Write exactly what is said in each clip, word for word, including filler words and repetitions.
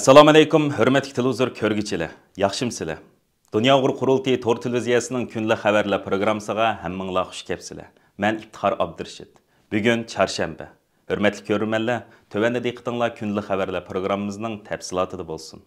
ئەسسالامۇئەلەيكۇم، ھۆرمەتلىك تېلېۋىزور كۆرگۈچىلەر، ياخشىمۇسىلەر؟ دۇنيا ئۇيغۇر قۇرۇلتىيى تور تېلېۋىزىيەسىنىڭ كۈندىلىك خەۋەرلەر پروگراممىسىغا ھەممىڭلار خۇش كەپسىلەر. مەن ئىپتىخار ئابدۇرېشىت. بۈگۈن چارشەنبە. ھۆرمەتلىك كۆرۈرمەنلەر، تۆۋەندە دىققىتىڭلار كۈندىلىك خەۋەرلەر پروگراممىمىزنىڭ تەپسىلاتىدا بولسۇن.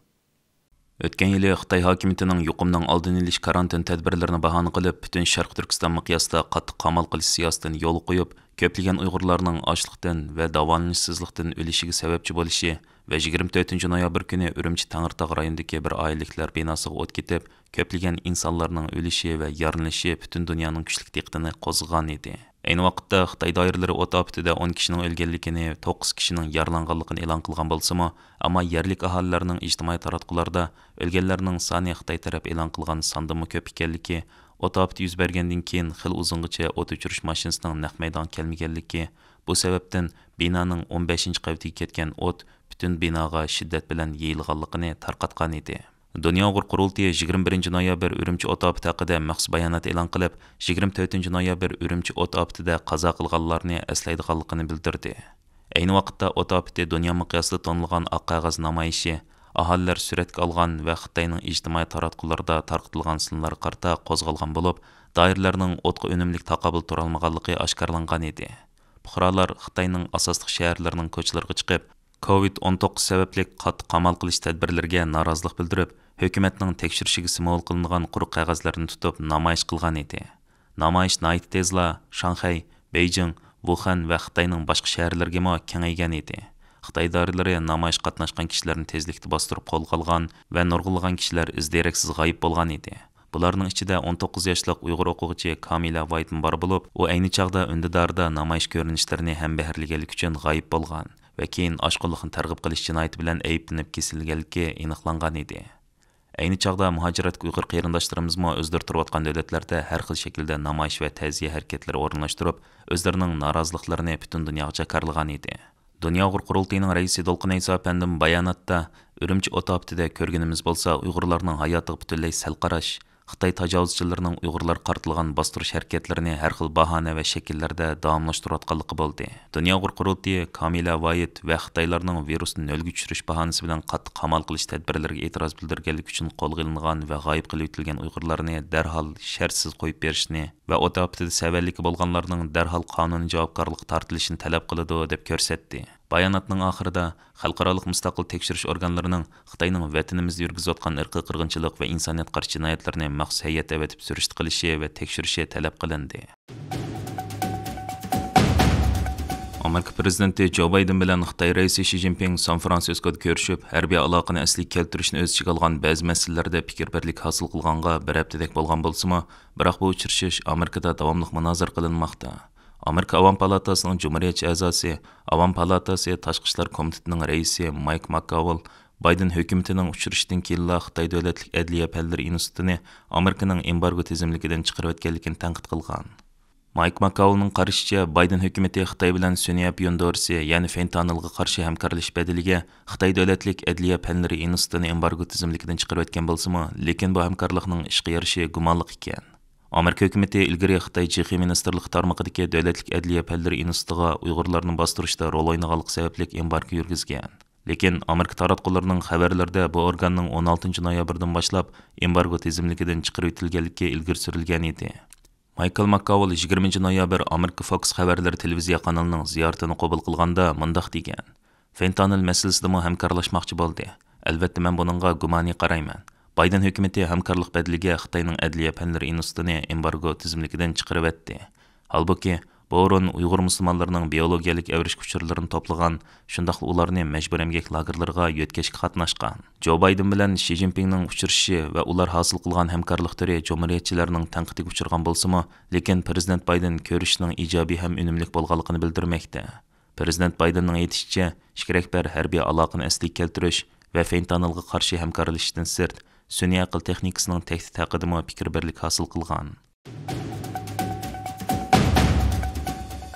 ئۆتكەن يىلى خىتاي ھاكىمىيىتىنىڭ يۇقۇمنىڭ ئالدىنى ئېلىش كارانتىن تەدبىرلىرىنى باھانە قىلىپ، پۈتۈن شەرقىي تۈركىستان مىقياسىدا قاتتىق قامال قىلىش سىياسىتىنى يولغا قويۇپ، كۆپلىگەن ئۇيغۇرلارنىڭ ئاچلىقتىن ۋە داۋالىنىشسىزلىقتىن ئۆلۈشىگە سەۋەبچى بولۇشى ۋە يىگىرمە تۆتىنچى نويابىر كۈنى ئۈرۈمچى تەڭرىتاغ رايونىدىكى بىر ئائىلىلىكلەر بىناسىغا ئوت كېتىپ، كۆپلىگەن ئىنسانلارنىڭ ئۆلۈشى ۋە يارىلىنىشى پۈتۈن دۇنيانىڭ كۈچلۈك دىققىتىنى قوزغىغان ئىدى. ئەينى ۋاقىتتا خىتاي دائىرىلىرى ئوت ئاپىتىدە ئون كىشىنىڭ ئۆلگەنلىكىنى، توققۇز كىشىنىڭ يارىلانغانلىقىنى ئېلان قىلغان بولسىمۇ، ئەمما يەرلىك ئاھالىلەرنىڭ ئىجتىمائىي تاراتقۇلاردا ئۆلگەنلەرنىڭ سانى خىتاي تەرەپ ئېلان قىلغان ساندىنمۇ كۆپ ئىكەنلىكى، ئوت ئاپىتى يۈز بەرگەندىن كېيىن خېلى ئۇزۇنغىچە ئوت ئۆچۈرۈش ماشىنىسىنىڭ نەق مەيدانغا كەلمىگەنلىكى، بۇ سەۋەبتىن بىنانىڭ ئون بەشىنچى قەۋىتىگە كەتكەن ئوت پۈتۈن بىناغا شىددەت بىلەن يېيىلغانلىقىنى تارقاتقان ئىدى. دۇنيا ئۇيغۇر قۇرۇلتىيى يىگىرمە بىرىنچى نويابىر ئۈرۈمچى ئوت ئاپىتى ھەققىدە مەخسۇس بايانات ئېلان قىلىپ، يىگىرمە تۆتىنچى نويابىر ئۈرۈمچى ئوت ئاپىتىدە قازا قىلغانلارنى ئەسلەيدىغانلىقىنى بىلدۈردى. ئەينى ۋاقىتتا ئوت ئاپىتى دۇنيا مىقياسىدا تونۇلغان ئاق قەغەز نامايىشى، ئاھالىلەر سۈرەتكە ئالغان ۋە خىتاينىڭ ئىجتىمائىي تاراتقۇلىرىدا تارقىتىلغان سىنلارغا قارىتا قوزغالغان بولۇپ، دائىرىلەرنىڭ ئوتقا ئۈنۈملۈك تاقابىل تۇرالمىغانلىقى ئاشكارىلانغان ئىدى. پۇقرالار خىتاينىڭ ئاساسلىق شەھەرلىرىنىڭ كوچىلىرىغا چىقىپ، كوۋىد ئون توققۇز سەۋەبلىك قاتتىق قامال قىلىش تەدبىرلىرىگە نارازىلىق بىلدۈرۈپ، ھۆكۈمەتنىڭ تەكشۈرۈشىگە سىمۋول قىلىنغان قۇرۇق قەغەزلەرنى تۇتۇپ نامايىش قىلغان ئىدى. نامايىش ناھايىتى تېزلا شاڭخەي، بېيجىڭ، ۋۇخەن ۋە خىتاينىڭ باشقا شەھەرلىرىگىمۇ كېڭەيگەن ئىدى. خىتاي ئىدارىلىرى نامايىشقا قاتناشقان كىشىلەرنى تېزلىكتە باستۇرۇپ قولغا ئالغان ۋە نۇرغۇنلىغان كىشىلەر ئىز دېرەكسىز غايىب بولغان ئىدى. بۇلارنىڭ ئىچىدە ئون توققۇز ياشلىق ئۇيغۇر ئوقۇغۇچى كامىلە ۋايتمۇ بار بولۇپ، ئۇ ئەينى چاغدا ئۈندىداردا نامايىش كۆرۈنۈشلىرىنى ھەمبەھىرلىگەنلىكى ئۈچۈن غايىب بولغان ۋە كېيىن ئاشقۇنلۇقنى تەرغىب قىلىش جىنايىتى بىلەن ئەيىبلىنىپ كېسىلگەنلىكى ئېنىقلانغان ئىدى. ئەينى چاغدا مۇھاجىرەتتىكى ئۇيغۇر قېرىنداشلىرىمىزمۇ ئۆزلىرى تۇرۇۋاتقان دۆلەتلەردە ھەر خىل شەكىلدە نامايىش ۋە تەزىيە ھەرىكەتلىرى ئورۇنلاشتۇرۇپ، ئۆزلىرىنىڭ نارازىلىقلىرىنى پۈتۈن دۇنياغا جاكارلىغان ئىدى. دۇنيا ئۇيغۇر قۇرۇلتىيىنىڭ رەئىسى دولقۇن ئەيسا ئەپەندىمۇ باياناتتا، ئۈرۈمچى ئوت ئاپىتىدە كۆرگىنىمىز بولسا، ئۇيغۇرلارنىڭ ھاياتىغا پۈتۈنلەي سەل قاراش، خىتاي تاجاۋۇزچىلىرىنىڭ ئۇيغۇرلارغا قارىتىلغان باستۇرۇش ھەرىكەتلىرىنى ھەر خىل باھانە ۋە شەكىللەردە داۋاملاشتۇرۇۋاتقانلىقى بولدى. دۇنيا ئۇيغۇر قۇرۇلتىيى كامىلە ۋايت ۋە خىتايلارنىڭ ۋىرۇسنى نۆلگە چۈشۈرۈش باھانىسى بىلەن قاتتىق قامال قىلىش تەدبىرلىرىگە ئېتىراز بىلدۈرگەنلىكى ئۈچۈن قولغا ئېلىنغان ۋە غايىب قىلىۋېتىلگەن ئۇيغۇرلارنى دەرھال شەرتسىز قويۇپ بېرىشنى ۋە ئوت ئاپىتىدە سەۋەنلىكى بولغانلارنىڭ دەرھال قانۇنىي جاۋابكارلىققا تارتىلىشىنى تەلەپ قىلىدۇ، دەپ كۆرسەتتى. باياناتنىڭ ئاخىرىدا خەلقئارالىق مۇستەقىل تەكشۈرۈش ئورگانلىرىنىڭ خىتاينىڭ ۋەتىنىمىزدە يۈرگۈزۈۋاتقان ئىرقىي قىرغىنچىلىق ۋە ئىنسانىيەتكە قارشى جىنايەتلىرىنى مەخسۇس ھەيئەت ئەۋەتىپ سۈرۈشتە قىلىشى ۋە تەكشۈرۈشى تەلەپ قىلىندى. ئامېرىكا پىرېزىدېنتى جو بايدېن بىلەن خىتاي رەئىسى شى جىنپىڭ سان فرانسىسكودا كۆرۈشۈپ، ھەربىي ئالاقىنى ئەسلىگە كەلتۈرۈشنى ئۆز ئىچىگە ئالغان بەزى مەسىلىلەردە پىكىر بىرلىكى ھاسىل قىلغانغا بىر ھەپتىدەك بولغان بولسىمۇ، بىراق بۇ ئۇچرىشىش ئامېرىكىدا داۋاملىق مۇنازىرە قىلىنماقتا. ئامېرىكا ئاۋام پالاتاسىنىڭ جۇمھۇرىيەتچى ئەزاسى، ئاۋام پالاتاسى تاشقى ئىشلار كومىتېتىنىڭ رەئىسى مايك ماككاۋېل بايدېن ھۆكۈمىتىنىڭ ئۇچرىشىشىدىن كېيىنلا خىتاي دۆلەتلىك ئەدلىيە پەنلىرى ئىنستىتۇتىنى ئامېرىكىنىڭ ئېمبارگو تىزىملىكىدىن چىقىرىۋەتكەنلىكىنى تەنقىد قىلغان. مايك ماكاۋېلنىڭ قارىشىچە، بايدېن ھۆكۈمىتى خىتاي بىلەن سۈنئىي ئەپ يۇندورىسى، يەنى فېنتانىلغا قارشى ھەمكارلىشىش بەدىلىگە خىتاي دۆلەتلىك ئەدلىيە پەنلىرى ئىنستىتۇتىنى ئېمبارگو تىزىملىكىدىن چىقىرىۋەتكەن بولسىمۇ، لېكىن بۇ ھەمكارلىقنىڭ ئىشقا يارىشى گۇمانلىق ئىكەن. ئامېرىكا ھۆكۈمىتى ئىلگىرى خىتاي جىخې مىنىستىرلىقى تارمىقىدىكى دۆلەتلىك ئەدلىيە پەنلىرى ئىنستىتۇتىغا ئۇيغۇرلارنى باستۇرۇشتا رول ئوينىغانلىقى سەۋەبلىك ئېمبارگو يۈرگۈزگەن. لېكىن ئامېرىكا تاراتقۇلىرىنىڭ خەۋەرلىرىدە بۇ ئورگاننىڭ ئون ئالتىنچى نويابىردىن باشلاپ ئېمبارگو تىزىملىكىدىن چىقىرىۋېتىلگەنلىكى ئىلگىرى سۈرۈلگەن ئىدى. مايكل ماككاۋېل يىگىرمىنچى نويابىر ئامېرىكا فوكس خەۋەرلىرى تېلېۋىزىيە قانىلىنىڭ زىيارىتىنى قوبۇل قىلغاندا مۇنداق دېگەن: فېنتانىل مەسىلىسىدىمۇ ھەمكارلاشماقچى بولدى. ئەلۋەتتە، مەن بۇنىڭغا گۇمانىي قارايمەن. بايدېن ھۆكۈمىتى ھەمكارلىق بەدىلىگە خىتاينىڭ ئەدلىيە پەنلىرى ئىنستىتۇتىنى ئېمبارگو تىزىملىكىدىن چىقىرىۋەتتى. ھالبۇكى، بۇ ئورۇن ئۇيغۇر مۇسۇلمانلىرىنىڭ بىئولوگىيەلىك ئەۋرىشكە ئۇچرىلىرىنى توپلىغان، شۇنداقلا ئۇلارنى مەجبۇرىي ئەمگەك لاگېرلىرىغا يۆتكەشكە قاتناشقان. جو بايدېن بىلەن شى جىنپىڭنىڭ ئۇچرىشىشى ۋە ئۇلار ھاسىل قىلغان ھەمكارلىق تۈرى جۇمھۇرىيەتچىلەرنىڭ تەنقىدىگە ئۇچرىغان بولسىمۇ، لېكىن پىرېزىدېنت بايدېن كۆرۈشۈشنىڭ ئىجابىي ھەم ئۈنۈملۈك بولغانلىقىنى بىلدۈرمەكتە. پىرېزىدېنت بايدېننىڭ ئېيتىشىچە، ئىككى رەھبەر ھەربىي ئالاقىنى ئەسلىگە كەلتۈرۈش ۋە فېنتانىلغا قارشى ھەمكارلىشىشتىن سىرت، سۈنئىي ئەقىل تېخنىكىسىنىڭ تەھدىت ھەققىدىمۇ پىكىر بىرلىكى ھاسىل قىلغان.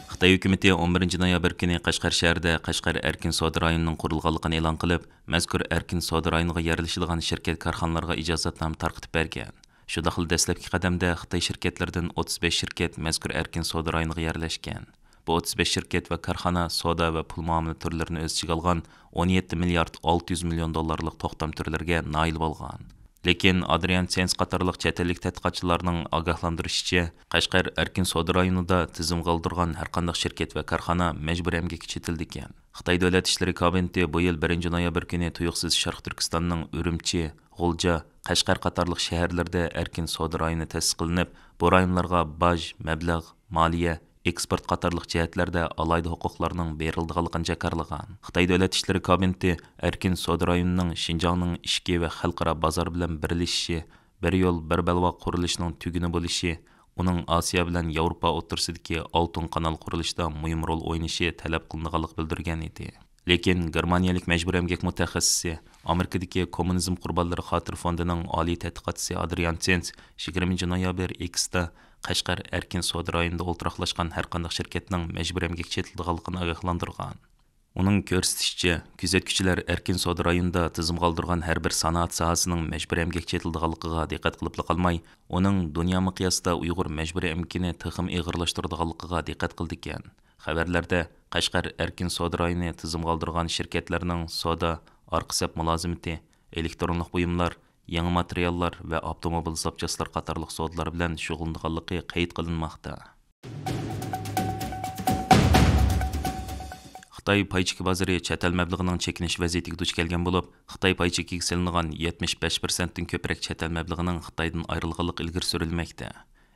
خىتاي ھۆكۈمىتى ئون بىرىنچى نويابىر كۈنى قەشقەر شەھىرىدە قەشقەر ئەركىن سودا رايونىنىڭ قۇرۇلغانلىقىنى ئېلان قىلىپ، مەزكۇر ئەركىن سودا رايونىغا يەرلىشىدىغان شىركەت كارخانىلارغا ئىجازەتنامە تارقىتىپ بەرگەن. شۇنداقلا دەسلەپكى قەدەمدە خىتاي شىركەتلىرىدىن ئوتتۇز بەش شىركەت مەزكۇر ئەركىن سودا رايونىغا يەرلەشكەن. بۇ ئوتتۇز بەش شىركەت ۋە كارخانا سودا ۋە پۇل مۇئامىلە تۈرلىرىنى ئۆز ئىچىگە ئالغان ئون يەتتە مىليارد ئالتە يۈز مىليون دوللارلىق توختام تۈرلىرىگە نايىل بولغان. لېكىن ئادرىيان سېنس قاتارلىق چەت ئەللىك تەتقىقاتچىلارنىڭ ئاگاھلاندۇرۇشىچە، قەشقەر ئەركىن سودا رايونىدا تىزىمغا ئالدۇرغان ھەرقانداق شىركەت ۋە كارخانا مەجبۇرىي ئەمگەككە چېتىلىدىكەن. خىتاي دۆلەت ئىشلىرى كابىنېتى بۇ يىل بىرىنچى نويابىر كۈنى تۇيۇقسىز شەرقىي تۈركىستاننىڭ ئۈرۈمچى، غۇلجا، قەشقەر قاتارلىق شەھەرلىرىدە ئەركىن سودا رايونى تەسىس قىلىنىپ، بۇ رايونلارغا باج، مەبلەغ، مالىيە، ئېكسپورت قاتارلىق جەھەتلەردە ئالاھىدە ھوقۇقلارنىڭ بېرىلىدىغانلىقىنى جاكارلىغان. خىتاي دۆلەت ئىشلىرى كابىنېتى ئەركىن سودا رايونىنىڭ شىنجاڭنىڭ ئىچكى ۋە خەلقئارا بازار بىلەن بىرلىشىشى، بىر يول، بىر بەلباغ قۇرۇلۇشىنىڭ تۈگۈنى بولۇشى، ئۇنىڭ ئاسىيا بىلەن ياۋروپا ئوتتۇرىسىدىكى ئالتۇن قانال قۇرۇلۇشىدا مۇھىم رول ئوينىشى تەلەپ قىلىنىدىغانلىقى بىلدۈرگەن ئىدى. لېكىن گېرمانىيەلىك مەجبۇرىي ئەمگەك مۇتەخەسسىسى، ئامېرىكىدىكى كوممۇنىزم قۇربانلىرى خاتىرە فوندىنىڭ ئالىي تەتقىقاتچىسى ئادرىيان سېنس يىگىرمىنچى نويابىر ئېكستا قەشقەر ئەركىن سودا رايونىدا ئولتۇراقلاشقان ھەرقانداق شىركەتنىڭ مەجبۇرىي ئەمگەككە چېتىلىدىغانلىقىنى ئاگاھلاندۇرغان. ئۇنىڭ كۆرسىتىشىچە، كۆزەتكۈچىلەر ئەركىن سودا رايونىدا تىزىمغا ئالدۇرغان ھەر بىر سانائەت ساھەسىنىڭ مەجبۇرىي ئەمگەككە چېتىلىدىغانلىقىغا دىققەت قىلىپلا قالماي، ئۇنىڭ دۇنيا مىقياسىدا ئۇيغۇر مەجبۇرىي ئەمگىكىنى تېخىمۇ ئېغىرلاشتۇرىدىغانلىقىغا دىققەت قىلىدىكەن. خەۋەرلەردە قەشقەر ئەركىن سودا رايونى تىزىمغا ئالدۇرغان شىركەتلەرنىڭ سودا، ئارقا سەپ مۇلازىمىتى، ئېلېكترونلۇق بۇيۇملار، يېڭى ماتېرىياللار ۋە ئاپتوموبىل زاپچاسلىرى قاتارلىق سودىلار بىلەن شۇغۇللىنىدىغانلىقى قەيت قىلىنماقتا. خىتاي پاي چېكى بازىرى چەت ئەل مەبلىغىنىڭ چېكىنىش ۋەزىيىتىگە دۇچ كەلگەن بولۇپ، خىتاي پاي چېكىگە سېلىنغان يەتمىش بەش پىرسەنتتىن كۆپرەك چەت ئەل مەبلىغىنىڭ خىتايدىن ئايرىلغانلىقى ئىلگىرى سۈرۈلمەكتە.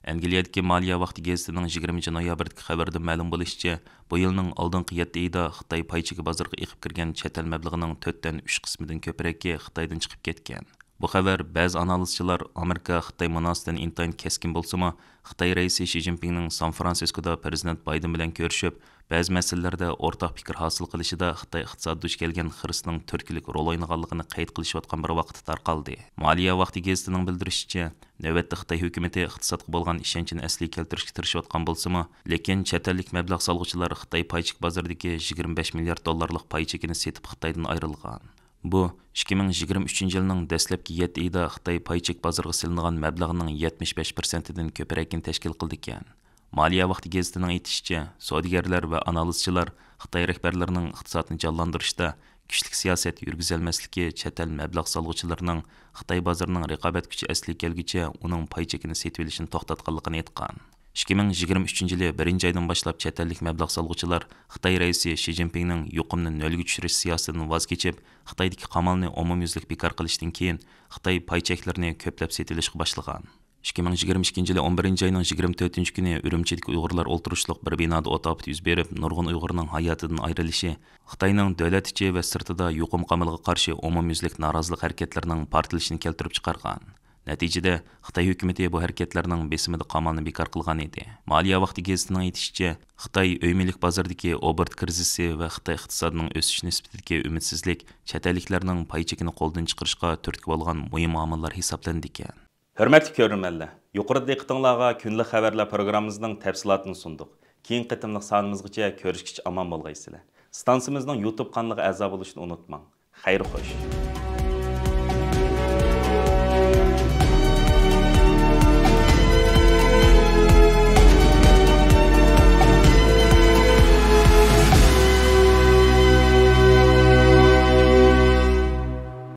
ئەنگلىيەدىكى مالىيە ۋاقتى گېزىتىنىڭ يىگىرمىنچى نويابىردىكى خەۋىرىدىن مەلۇم بولۇشىچە، بۇ يىلنىڭ ئالدىنقى يەتتە ئېيىدا خىتاي پاي چېكى بازىرىغا ئېقىپ كىرگەن چەت ئەل مەبلىغىنىڭ تۆتتىن ئۈچ قىسمىدىن كۆپرەكى خىتايدىن چىقىپ كەتكەن. بۇ خەۋەر بەزى ئانالىزچىلار ئامېرىكا خىتاي مۇناسىۋىتىنى ئىنتايىن كەسكىن بولسىمۇ، خىتاي رەئىسى شى جىنپىڭنىڭ سان فرانسىسكودا پىرېزىدېنت بايدېن بىلەن كۆرۈشۈپ، بەزى مەسىلىلەردە ئورتاق پىكىر ھاسىل قىلىشىدا خىتاي ئىقتىسادى دۇچ كەلگەن خىرىسنىڭ تۈرتكىلىك رول ئوينىغانلىقىنى قەيت قىلىشىۋاتقان بىر ۋاقىتتا تارقالدى. مالىيە ۋاقتى گېزىتىنىڭ بىلدۈرۈشىچە، نۆۋەتتە خىتاي ھۆكۈمىتى ئىقتىسادقا بولغان ئىشەنچىنى ئەسلىگە كەلتۈرۈشكە تىرىشىۋاتقان بولسىمۇ، لېكىن چەت ئەللىك مەبلەغ سالغۇچىلار خىتاي پاي چېكى بازىرىدىكى يىگىرمە بەش مىليارد دوللارلىق پاي چېكىنى سېتىپ خىتايدىن ئايرىلغان. بۇ، ئىككى مىڭ يىگىرمە ئۈچىنچى يىلنىڭ دەسلەپكى يەتتە ئېيىدا خىتاي پاي چېكى بازىرىغا سېلىنغان مەبلەغنىڭ يەتمىش بەش پىرسەنتىدىن كۆپرەكىنى تەشكىل قىلىدىكەن. مالىيە ۋاقتى گېزىتىنىڭ ئېيتىشىچە، سودىگەرلەر ۋە ئانالىزچىلار خىتاي رەھبەرلىرىنىڭ ئىقتىسادنى جانلاندۇرۇشتا كۈچلۈك سىياسەت يۈرگۈزەلمەسلىكى چەت ئەل مەبلەغ سالغۇچىلىرىنىڭ خىتاي بازىرىنىڭ رىقابەت كۈچى ئەسلىگە كەلگۈچە ئۇنىڭ پاي چېكىنى سېتىۋېلىشىنى توختاتقانلىقىنى ئېيتقان. ئىككى مىڭ يىگىرمە ئۈچىنچى يىلى بىرىنچى ئايدىن باشلاپ چەت ئەللىك مەبلەغ سالغۇچىلار خىتاي رەئىسى شى جىنپىڭنىڭ يۇقۇمنى نۆلگە چۈشۈرۈش سىياسىتىدىن ۋاز كېچىپ، خىتايدىكى قامالنى ئومۇميۈزلۈك بىكار قىلىشتىن كېيىن، خىتاي پاي چەكلىرىنى كۆپلەپ سېتىۋېلىشقا باشلىغان. ئىككى مىڭ يىگىرمە ئىككىنچى يىلى ئون بىرىنچى ئاينىڭ يىگىرمە تۆتىنچى كۈنى ئۈرۈمچىدىكى ئۇيغۇرلار ئولتۇرۇشلۇق بىر بىنادا ئوت ئاپىتى يۈز بېرىپ، نۇرغۇن ئۇيغۇرنىڭ ھاياتىدىن ئايرىلىشى خىتاينىڭ دۆلەت ئىچى ۋە سىرتىدا يۇقۇم قامىلىغا قارشى ئومۇميۈزلۈك نارازىلىق ھەرىكەتلىرىنىڭ پارتلىشىنى كەلتۈرۈپ چىقارغان. نەتىجىدە، خىتاي ھۆكۈمىتى بۇ ھەرىكەتلەرنىڭ بېسىمىدا قامالنى بىكار قىلغان ئىدى. مالىيە ۋاقتى گېزىتىنىڭ ئېيتىشىچە، خىتاي ئۆي مۈلۈك بازىرىدىكى ئوبوروت كىرىزىسى ۋە خىتاي ئىقتىسادىنىڭ ئۆسۈش نىسبىتىدىكى ئۈمىدسىزلىك چەت ئەللىكلەرنىڭ پاي چېكىنى قولدىن چىقىرىشقا تۈرتكە بولغان مۇھىم ئامىللار ھېسابلىنىدىكەن. ھۆرمەتلىك كۆرۈرمەنلەر، يۇقىرىدا دىققىتىڭلارغا كۈندىلىك خەۋەرلەر پروگراممىمىزنىڭ تەپسىلاتىنى سۇندۇق. كېيىنكى قېتىملىق سانىمىزغىچە كۆرۈشكىچە ئامان بولغايسىلەر. ئىستانسىمىزنىڭ يۇتۇب قانىلىغا ئەزا بولۇشنى ئۇنتۇماڭ. خەير خوش.